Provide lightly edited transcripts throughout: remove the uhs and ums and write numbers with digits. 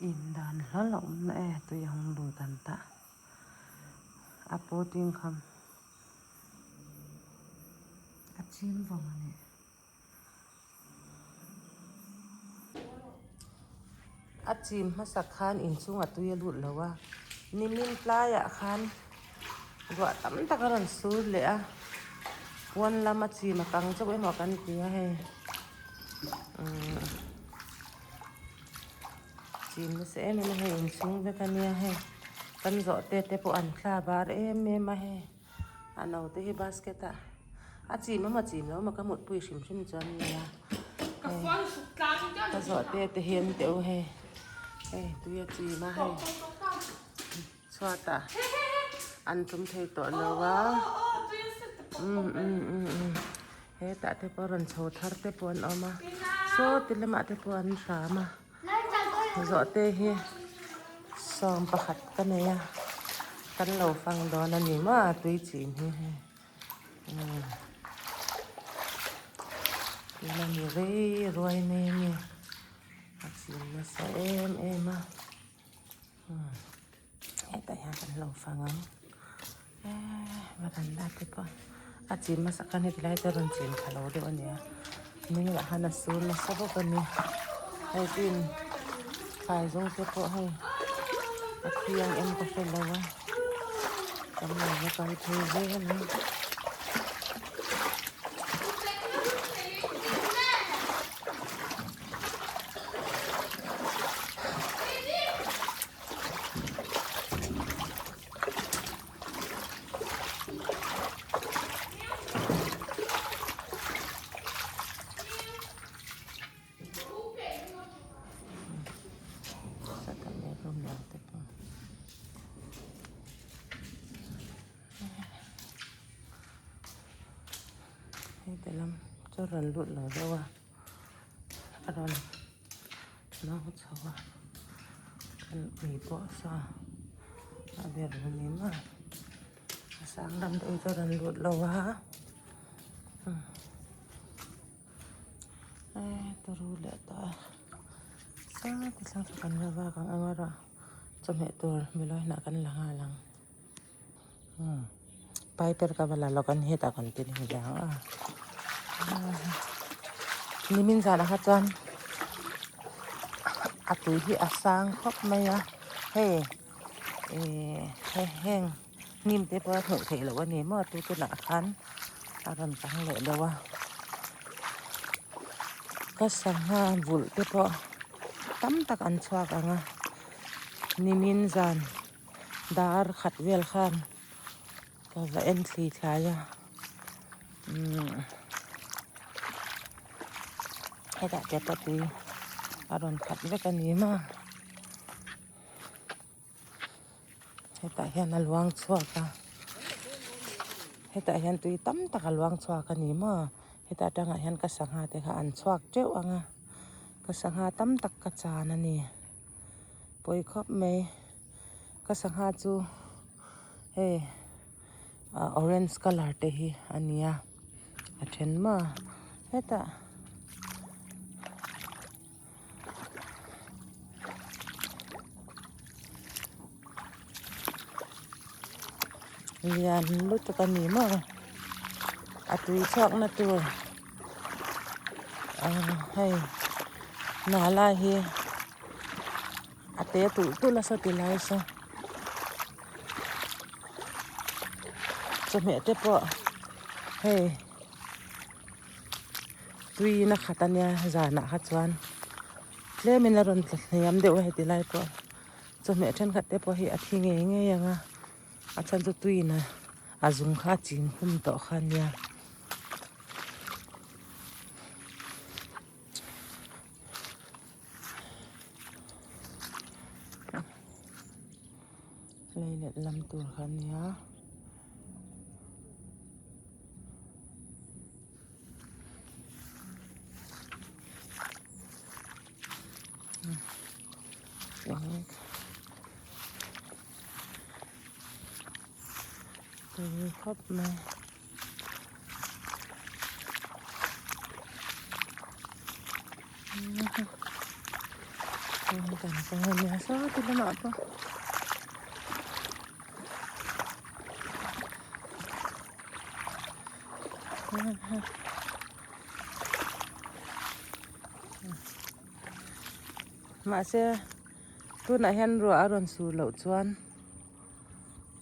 In dan hlawl a awm na e tui a hung lut an tah a putting kham a chim vang a ni. A chim hmasak khan inchhungah tui a lut lo a, nimin tlaiah khan ruah tam tak a rawn sur leh a, pawn lama chim a kang chauh emaw kan ti a hei umm chim nasa em em a hei inchhung vek a nia hei kan zawh te te pawh an thla var em em a hei. A naute hi basket ah a chim emaw chim lo emaw ka mutpui hrim hrim chuan nia ka zawh te te hian teh u hei hei tui a chim a hei chhuat ah an tum thei tawh lo a um um um um hetah te pawh rawn chho thar te pawh an awm a saw ti lamah te pawh an hram a. Zawhte hi 11 ka nei a, kan lo fang dawn a ni maw a tui chin hi hei umm tuna mi rei ruai mai a ni a chin nasa em em a umm hetah hian kan lo fang ang eee varanda te pawh a chin hmasa khan heti lai te rawn chin thla lo deuh a nia hming ah khan a sur nasa bawk a ni hei tin thlai zawng te pawh hei a thiang em ka hre lo a kan lo va kal phei zel a ni. Hei lam chu rawn lut lo deuh a a rawn nau chho a kan ui pawh saw a ber a ni maw a sang lam deuh chu a rawn lut lo a eh turu leh tawh a sang ti thleng saw kan la vak ang anga erawh chawhmeh tur milai hnah kan la nghal ang. Piper ka va la lawk a ni hetah kan ti ding ve ang a nimin zanah kha chuan a tui hi a sang khawp mai a hei ihh hei heng hnim te pawh a hmuh theih loh a ni maw tu tunah khan a rawn kang leh deuh a ka sangha vulh te pawh tam tak an chhuak ang a nimin zan. Dar khat vel khan ka va en thli thlai a umm hetah te pawh tui a rawn khat vek a ni maw hetah hian a luang chhuak a hetah hian tui tam tak a luang chhuak a ni maw heta tangah hian ka sangha te kha an chhuak teuh ang a ka sangha tam tak ka chan a ni. Pawi khawp mai ka sangha chu hei ah orange colour te hi a ni a a then maw hetah lian lutuk a ni maw a tui chhuak na tur ah hei nala hi. A te tulh tulh a saw ti lai saw chawhmeh te pawh hei tui in a khat a nia zanah kha chuan tlem in a rawn tla hniam deuh a heti lai pawh chawhmeh thenkhat te pawh hi a thi ngei ngei ang a a chhan chu tui in a zung kha a ching khum tawh kha a nia. Lei leh lam tur kha a nia. Tui khawp mai. Kan kawng a nia sawti lamah pawh. Mahse tunah hian ruah a rawn sur loh chuan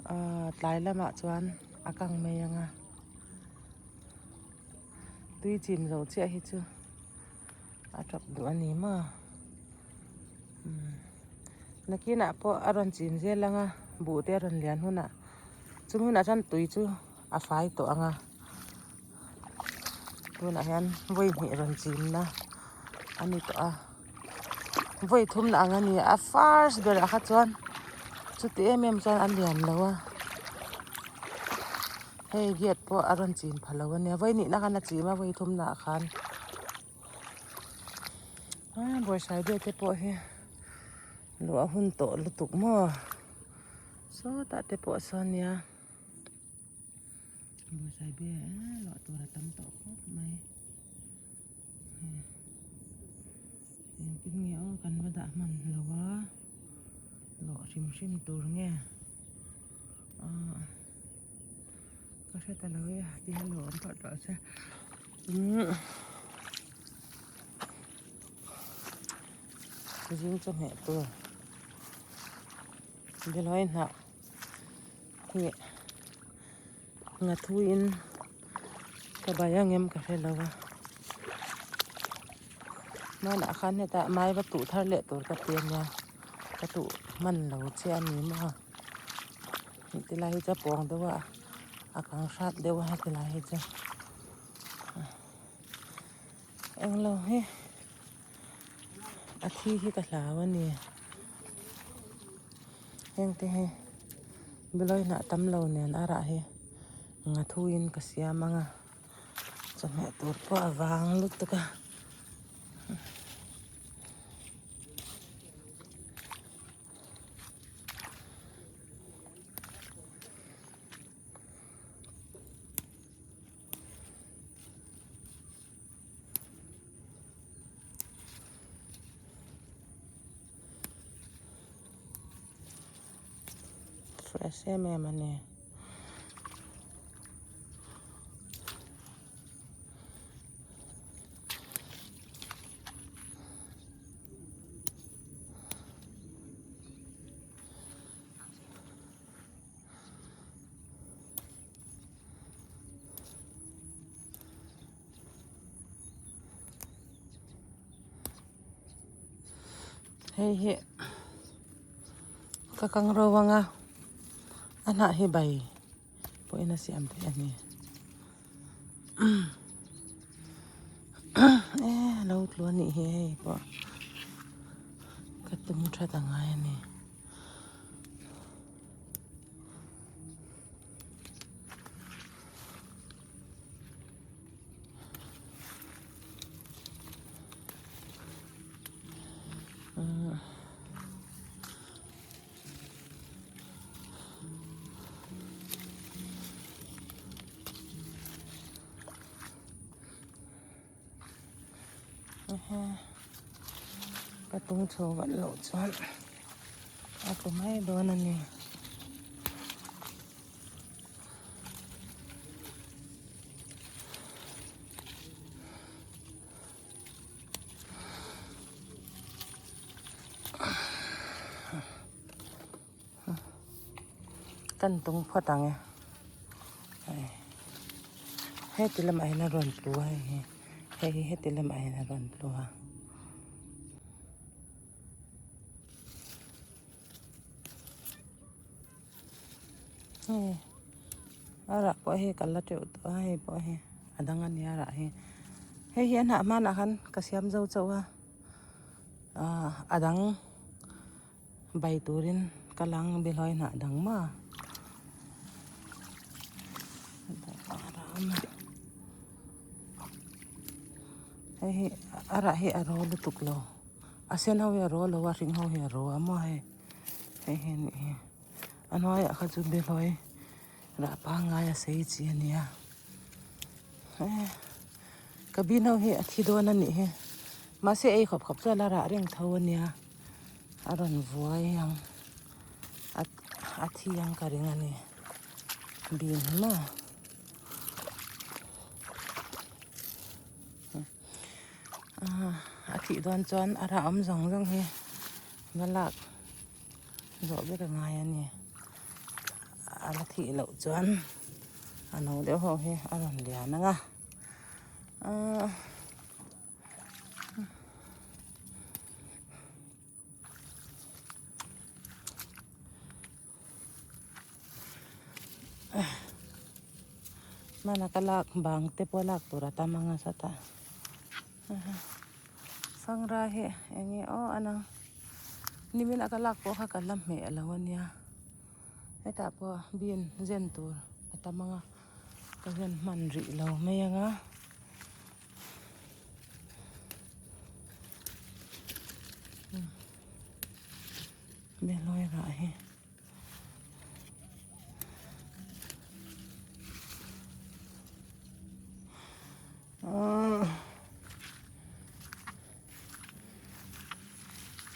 ahh tlai lamah chuan a kang mai ang a tui chim zo chiah hi chu a tap duh a ni maw nakinah pawh a rawn chim zel ang a buh te a rawn lian hunah chumi hunah chuan tui chu a fai tawh ang a tunah hian vawi hnih rawn chim na a ni tawh a vawi thum na ang a ni a first berah kha chuan chuti em em chuan a lian lo a hei gate pawh a rawn chim pha lo a nia vawi hnihna khan a chim a vawi thum na ah khan bawrhsai vel te pawh hi luah hun tawh lutuk maw sawtah te pawh sawn nia. Bawrhsai be luah tur a tam tawh khawp mai engtin nge aw kan va dah hman lo a lawh hrim hrim tur nge ah ka hre ta lo e ti hian lo awm phah tawh se umm zing chawhmeh tur bilawi hnah. Hih ngathuin ka bai ang em ka hre lo a hmanah khan hetah mai va tuh thar leh tur ka ti ania ka tuh hman lo che a ni maw ti lai hi chu a pawng deuh a a kang hrat deuh a heti lai hi chu englo hi a thi hi ka hlau a ni. Heng te hi bilawi hnah tam lo nen a rah hi ngathuin ka siam ang a chawhmeh tur pawh a vang lutuk a. Fresh em em a ni. Hei hi ka kang ro ang a a hnah hi bai pawhin a siam theih a ni e lo tlu a nih hi hei pawh ka tum that a ngai a ni. Ka tung chho vat loh chuan a tlu mai dawn a ni. Kan tung phawt ang e heti lamah hian a rawn tlu a hei hi hei hi heti lamah hian a rawn tlu a. Hei a rah pawh hi ka la teuh tawh a hei pawh hi a dang a nia rah hi hei hi a hnah hmanah khan ka siam zo chauh a ah a dang bai turin ka lang bihlawi hnah dang maw hei hi a rah hi a ro lutuk lo a sen ho hi a ro lo a hring ho hi a ro a maw hei. Hei hi anih hi a hnuaiah kha chu behlawi rah pangngai a sei chi a nia eh ka bin ho hi a thi dawn a nih hi mahse ei khawp khawp chuan a rah reng tho a nia. A rawn vuai ang a a thi ang ka ring a ni bean hi maw. A thih dawn chuan a rah awm zawng zawng hi va lak zawh vek a ngai a ni a la thih loh chuan a no deuh ho hi a rawn lian ang a ahh. Hmana ka lak bang te pawh lak tur a tam ang a sawtah sangra hi eng nge aw a nang nimin a ka lak pawh kha ka la hmeh lo a nia hetah pawh bean zen tur a tam ang a ka zen hman rih lo mai ang a. Behlawi rah hi.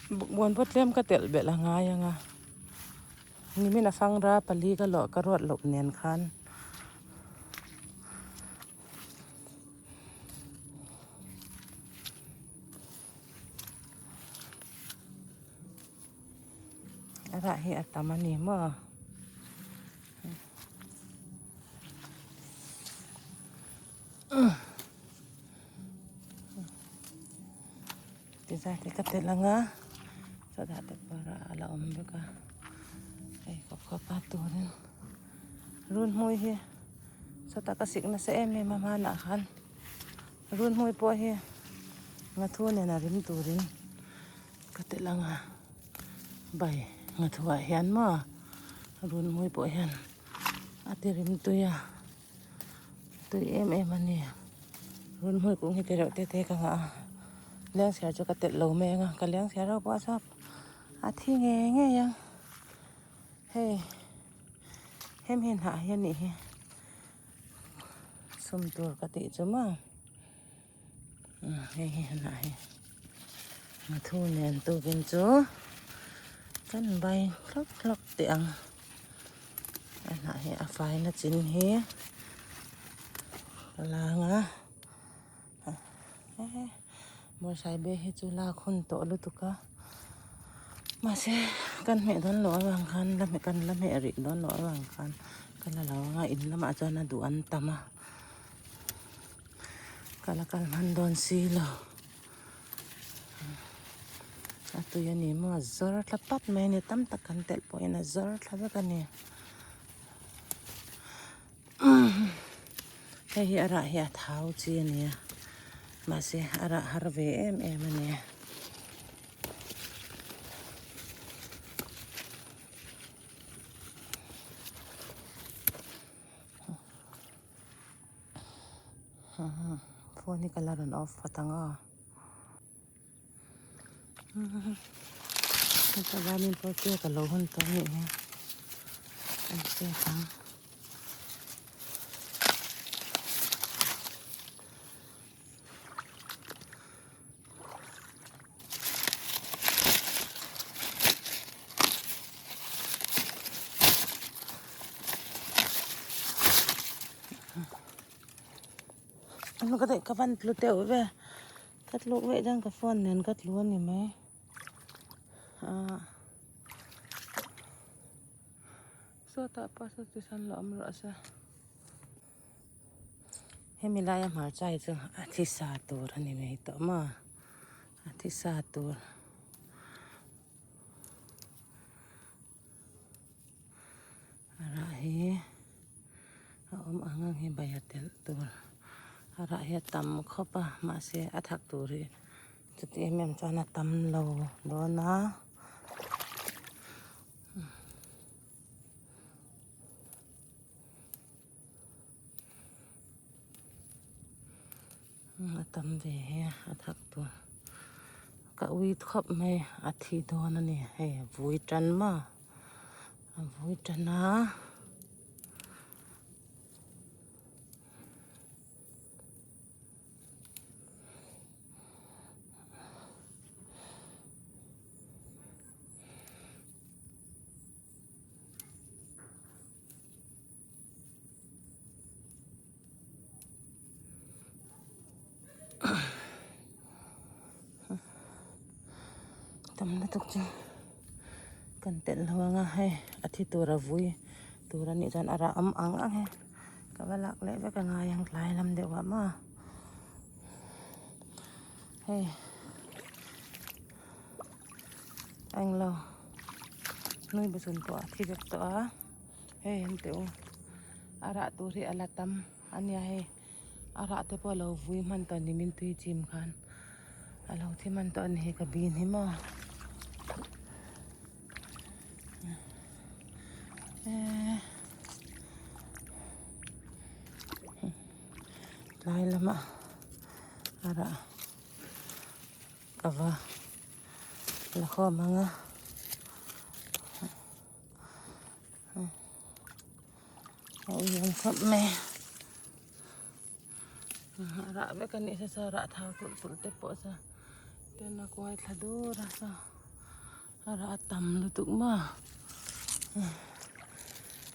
Bawkbawn pawh tlem ka telh belh a ngai ang a nimin a fangra pali ka lawh ka ruat loh nen khan. A rah hi a tam a ni maw? Ti zat hi ka telh ang a sawtah te pawh rah a la awm bawk a hei khawp khawp a turin runhmui hi sawtah ka sik nasa em em a hmanah khan runhmui pawh hi ngathu nen a rim turin ka telh ang a bai ngathuah hian maw runhmui pawh hian a ti rim tui a. Tui em em a ni. Runhmui kung hi ti reuh te te ka ngah a. Lengsiar chu ka telh lo mai ang a, ka lengsiar ho pawh a chhuak a thi ngei ngei ang. Hei hemi hnah hi a nih hi sum tur ka tih chu maw hei hi hnah hi nghathu nen tukin chu kan bai hlawk hlawk teh ang. A hnah hi a faina chin hi ka lang a bawrhsaibe hi chu lak hun tawh lutuk a mahse kan hmeh dawn loh avang khan la hmeh kan la hmeh rih dawn loh avang khan ka la lo ang a in lamah chuan a duh an tam a ka la kal hman dawn si lo. A tui a ni maw a zawr thla pap mai a ni tam tak kan telh pawhin a zawr thla vek a ni hei hi a rah hi a thau chi a ni a mahse a rah har ve em em a ni. Phone hi ka la rawn off phawt ang aw. Heta vanin pawh cake a lo hun tawh a nih hi an cake ang. Ka daih ka van tlu teuh ve ka tluk veih chuan ka phone nen ka tlu a ni mai ah sawtah pawh saw ti sawn lo awm rawh se. Hemi laia hmarcha hi chu a thi sa tur a ni mai tawh maw a thi sa tur. A rah hi a awm ang ang hi bai a telh tur a rah hi a tam khawp a mahse a thak tur hi chuti em em chuan a tam lo dawn a. A tam ve hi a thak tur ka ui khawp mai a thi dawn a ni hei a vui tan maw a vui tan a. Tam lutuk chu kan telh lo ang a hei a thi tur a vui tur a nih chuan a rah awm ang ang e ka va lak leh vek a ngai ang tlai lam deuh ah maw hei a englo nui bachun pawh a thi vek tawh a hei an tih u a rah tur hi a la tam a nia hei. A rah te pawh a lo vui hman tawh a ni min tui chim khan a lo thi hman tawh a ni hi ka bin hi maw eee tlai lamah a rah ka va la khawm ang a. A uiawm khawp mai a rah vek a nih sa rah thau tulh tulh te pawh sa ten a kuai thla dur a saw a rah a tam lutuk maw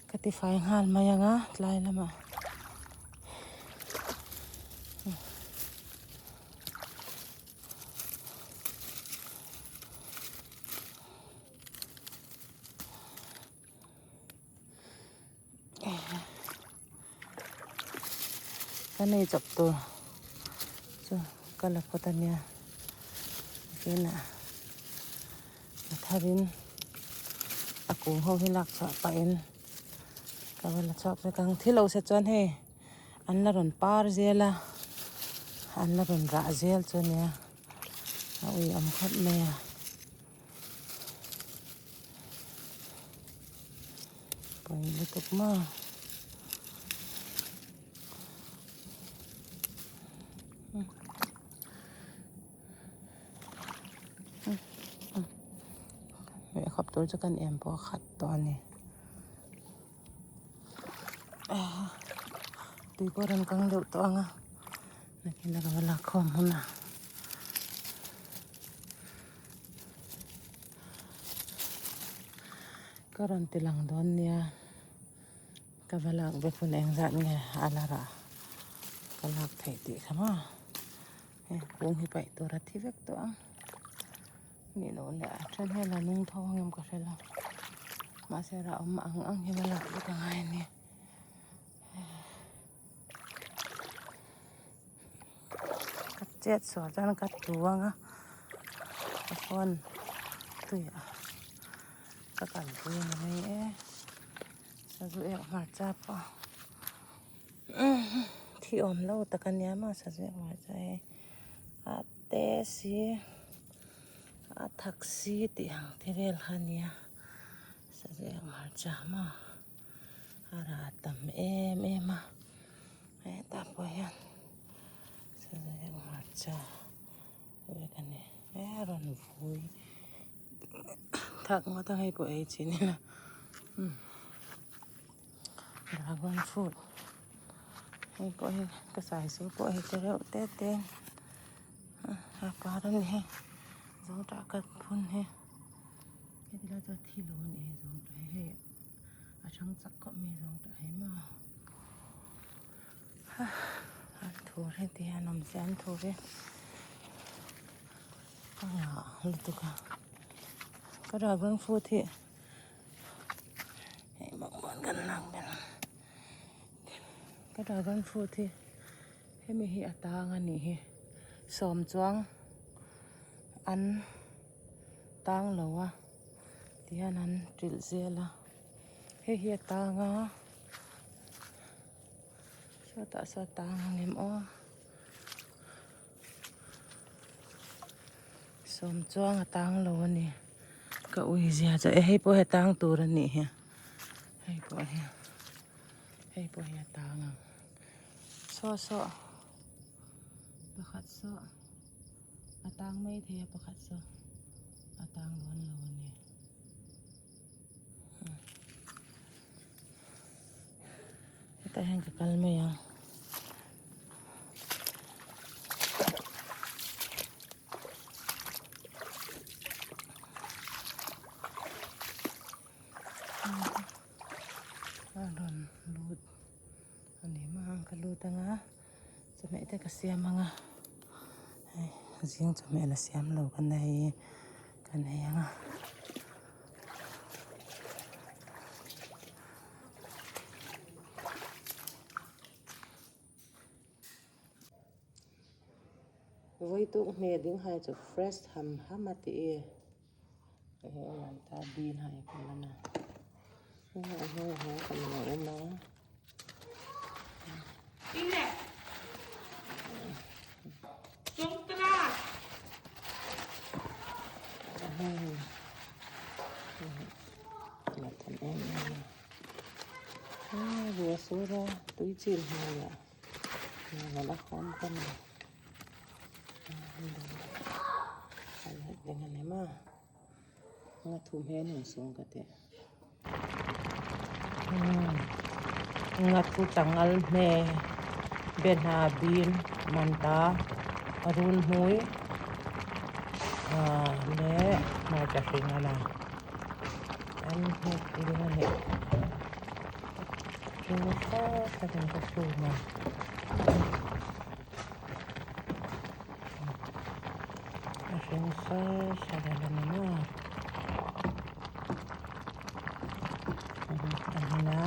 ka ti fai nghal mai ang a tlai lamah. Ka nei chawp tur chu ka la phawt a nia tinah a tharin a kung ho hi lak chhuah pahin ka va la chhuak vek ang thil lo se chuan hei an la rawn par zel a an la rawn rah zel chu a nia a uiawm khawp mai a. Pawi lutuk maw. Leh khawp tur chu kan em pawh a khat tawh a ni. Tui pawh a rawn kang deuh tawh ang a nakin a rawn lak khawm hun a. Ka rawn ti lang dawn nia ka va lak vek hun eng zat nge a la rah ka lak theih tih kha maw hei kung hi paih tur a thi vek tawh ang nih loh leh a then hian a nung tho ang em ka hre lo mahse rah awm ang ang hian a lak vek a ngai a ni. Ka chet sual chuan ka tu ang a ka phone tuiah ka kalpui a ni mai e sazu ek hmarcha pawh thi awm lo tak a nia maw sazu ek hmarcha hi a te si a thak si tih ang te vel kha a nia sazu ek hmarcha maw. A rah tam em em a hetah pawh hian sazu hmarcha vek a ni he a rawn vui thak ngawt a hei pawh ei chi nila umm dragon fruit hei pawh hi ka saisur pawh hei te reuh te te a par a ni hei zawngṭah ka phun hi. Heti lai chuan thi lo a ni hei zawng tah hi hei a chhang chak khawp mai zawng tah hi maw ha an thur heti hian awm se an thur hi a ngah lutuk a ka dragon fruit hi hei bawngbawn kan lak ber ang ka dragon fruit hi hemi hi a tang a nih hi sawm chuang an. Tang lo a tihian an trilh zel a hei hi a tang a sawtah saw a tang ang em aw sawm chuang a tang lo a ni ka ui zia chu e hei pawh hi a tang tur a nih hi hei pawh hi hei pawh hi a tang ang saw saw pakhat saw. A tang mai thei a pakhat chu a tang dawn lo a ni. Hetah hian ka kal mai ang. A rawn lut a ni maw ka lut anga. Chawhmeh te ka siam ang a, hei zing chawhmeh la siam lo ka nei. Kan ei ang a. Voi tuk hme ding hai chu fresh ham ham a ti i. Hei a man ta bean hai ka man a. Hei a hnung ah hian ka man a awm a. Rua sura tui chil hmel a la khawm ka ni nga thu hmel ang sawng ka teh. Nga thu changal hme be hna bin manta run hmui leh hmarcha hring a la an hnek ding a ni chu sawn ka chhum a. A hring sar sar a la ni maw a hmun a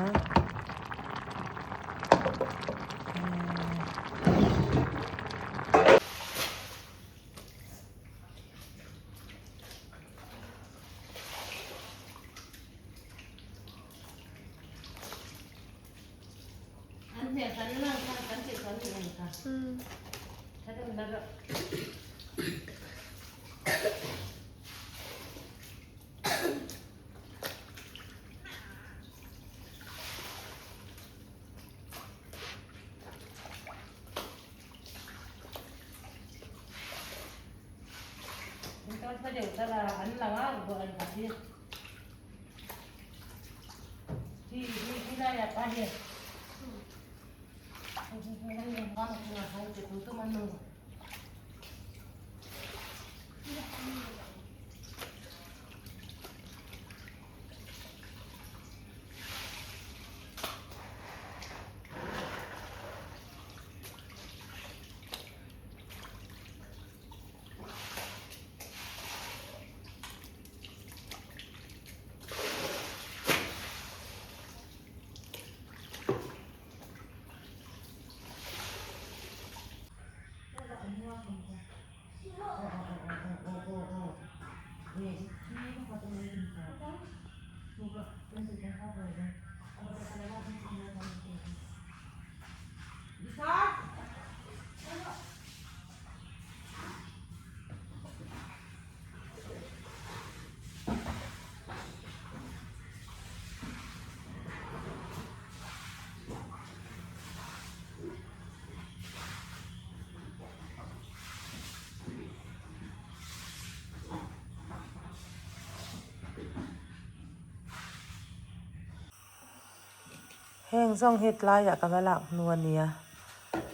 Heng zawng hi tlaiah ka va lak hnu a nia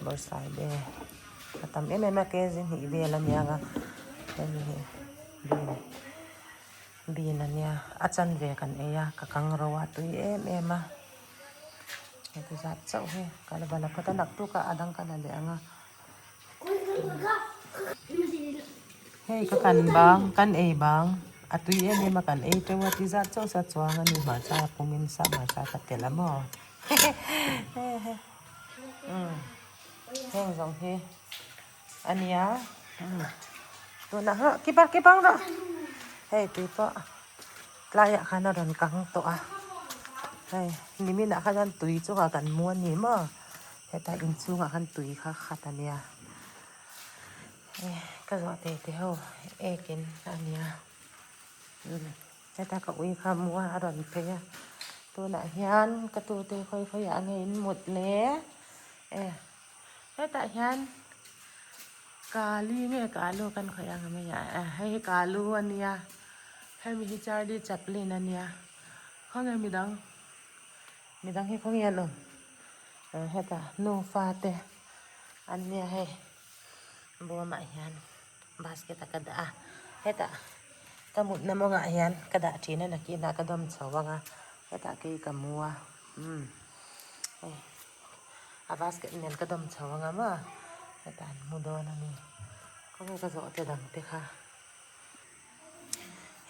bawrhsaibe a tam em em a kg hnih vel a nia nga hemi hi bean bean a nia a chanve kan ei a ka kang ro a tui em em a heti zat chauh hi ka la va la phawt a naktuk ah a dang ka la leh ang a. Hei ka kan bang kan ei bang a tui em em a kan ei teuh a ti zat chauh sa chuang a ni hmarcha pumin sa hmarcha ka telh a maw heng zawng hi a nia tunah rawh keeper keeper rawh hei tui pawh tlaiah khan a rawn kang tawh a hei niminah khan chuan tui chungah kan mu a ni maw. Heta inchhungah khan tui kha khat a nia ka zawh teh te ho ek in a nia heta ka ui kha mua a rawn phei a tunah hian ka tute khawi khawi ah nge in mut le e hetah hian kali nge kalu kan khawih ang mai a hei hi kalu a nia hemi hi Charlie Chaplin a nia khawnge midang. Midang hi khawnge an awm heta nufa te an nia hei bawmah hian basket a ka dah a hetah ka mutna mawngah hian ka dah thin a nakinah ka dawm chho ang a hetah kei ka mu a umm hei a basket nen ka dawm chho ang a maw hetah an mu dawn a ni khawnge ka zawhte dang te kha.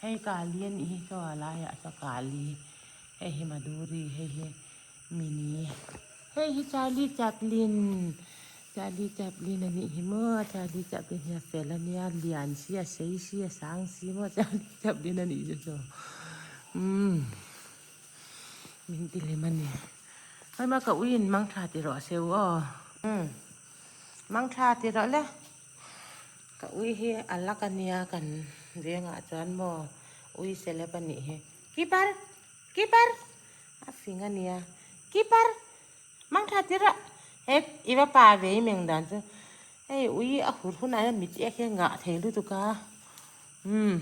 Hei Kali a nih hi saw a laiah saw Kali hei hi Madhuri hei hi Mini hei hi Charlie Chaplin Charlie Chaplin a nih hi maw Charlie Chaplin hi a fel a nia lian si a sei si a sang si maw Charlie Chaplin a nih chu saw umm min ti lem a ni hei ma ka ui in mang tha ti rawh se u aw umm mang tha ti rawh le. Ka ui hi a lak a nia kan vengah chuan maw ui celeb a nih hi keeper keeper a fing a nia keeper mang tha tir a he i va pa ve i meng dan chu hei ui a hur hunah hian mit ek hi a ngah thei lutuk a umm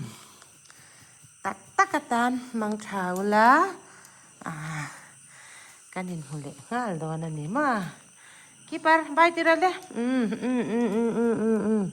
tak tak atan mang tha ula ah kan inhmu leh nghal dawn a ni maw. Keeper, bye tira le. Um um um um um um um.